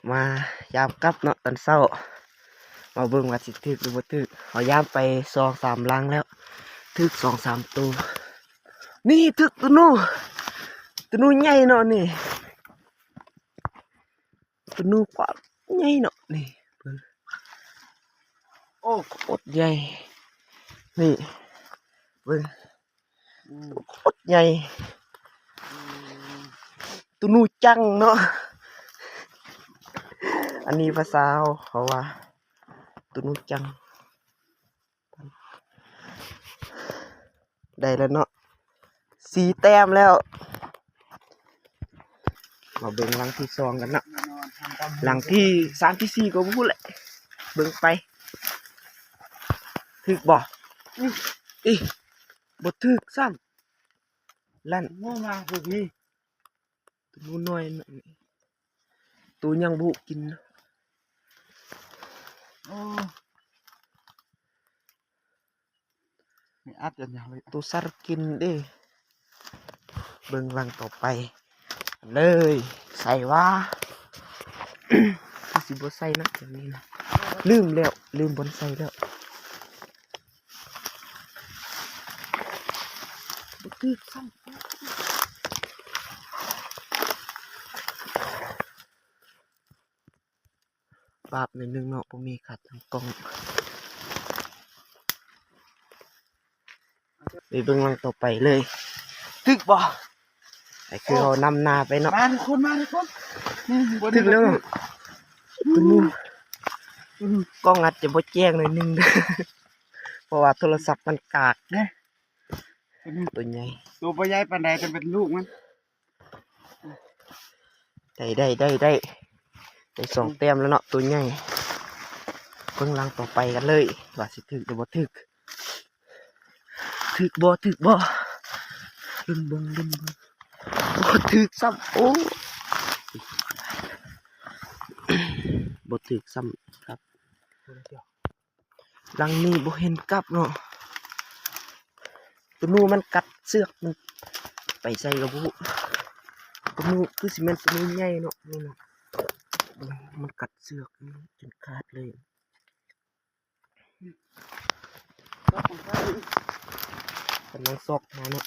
ມາຍາມກັບເນາະຕອນເຊົ້າ ມາເບິ່ງວ່າຊິຖືກຫຼືບໍ່ຖືກ. ເຮົາຍາມໄປສອງສາມຫຼັງແລ້ວ ຖືກສອງສາມໂຕ. ນີ້ຖືກໂຕໜູ ໂຕໜູໃຫຍ່ເນາະນີ້ ໂຕໜູຄວາມໃຫຍ່ເນາະນີ້ ເບິ່ງ ໂອ້ ໂຄດໃຫຍ່ ນີ້ ເບິ່ງ ອືມ ໂຄດໃຫຍ່ ອືມ ໂຕໜູຈັງເນາະ ອັນນີ້ພາສາເຮົາ ເຂົາວ່າໂຕໜູຈັງ. ໄດ້ແລ້ວເນາະ ສີ່ແຕ້ມແລ້ວ. ມາເບິ່ງຫຼັງທີສອງກັນເນາະ ຫຼັງທີສາມທີສີ່ກໍບໍ່ຮູ້ແຫຼະ ເບິ່ງໄປ ຖືກບໍ່? ອີ ອີ ບໍ່ຖືກຊ້ຳ ລັ່ນ ໂອ້ ມາພວກນີ້ ໂຕໜູນ້ອຍ ໂຕຍັງບໍ່ຮູ້ກິນ. ໂອ້ ນີ້ອັດອັນຫຍັງເລີຍ ໂຕສັດກິນເດ້. ເບິ່ງຫຼັງຕໍ່ໄປເລີຍ ໃສ່ຫວາ ຄືຊິບໍ່ໃສ່ນະ ແບບນີ້ນະ ລືມແລ້ວ ລືມບ່ອນໃສ່ແລ້ວ. ບໍ່ຖືກຊ້ຳ ບາບໜ້ອຍໜຶ່ງເນາະ ບໍ່ມີຂາຕັ້ງກ້ອງ. ໄປເບິ່ງຫຼັງຕໍ່ໄປເລີຍ ຖືກບໍ່? ໄປ ຄືເຮົານຳໜ້າໄປເນາະ ມາທຸກຄົນ ມາທຸກຄົນ ຖືກແລ້ວເນາະ ໂຕໜູ. ອືມ ກ້ອງອາດຈະບໍ່ແຈ້ງໜ້ອຍໜຶ່ງ ເພາະວ່າໂທລະສັບມັນກາກ ໂຕໃຫຍ່ ໂຕບໍ່ໃຫຍ່ປານໃດ ແຕ່ເປັນລູກມັນ. ໄດ້ ໄດ້ ໄດ້ ໄດ້ ໄດ້ສອງແຕ້ມແລ້ວເນາະ ໂຕໃຫຍ່. ເບິ່ງຫຼັງຕໍ່ໄປກັນເລີຍ ວ່າຊິຖືກຫຼືບໍ່ຖືກ ຖືກບໍ່ ຖືກບໍ່ ລຸ້ນເບິ່ງ ລຸ້ນເບິ່ງ ບໍ່ຖືກຊ້ຳ ໂອ້ ບໍ່ຖືກຊ້ຳຄັບ. ຫຼັງນີ້ບໍ່ເຫັນກັບເນາະ ໂຕໜູມັນກັດເຊືອກ ມັນໄປໃສກໍບໍ່ຮູ້. ໂຕໜູຄືຊິແມ່ນໂຕໜູໃຫຍ່ເນາະ ນີ້ນະ ມັນກັດເຊືອກຈົນຂາດເລີຍ. ກຳລັງຊອກຫາເນາະ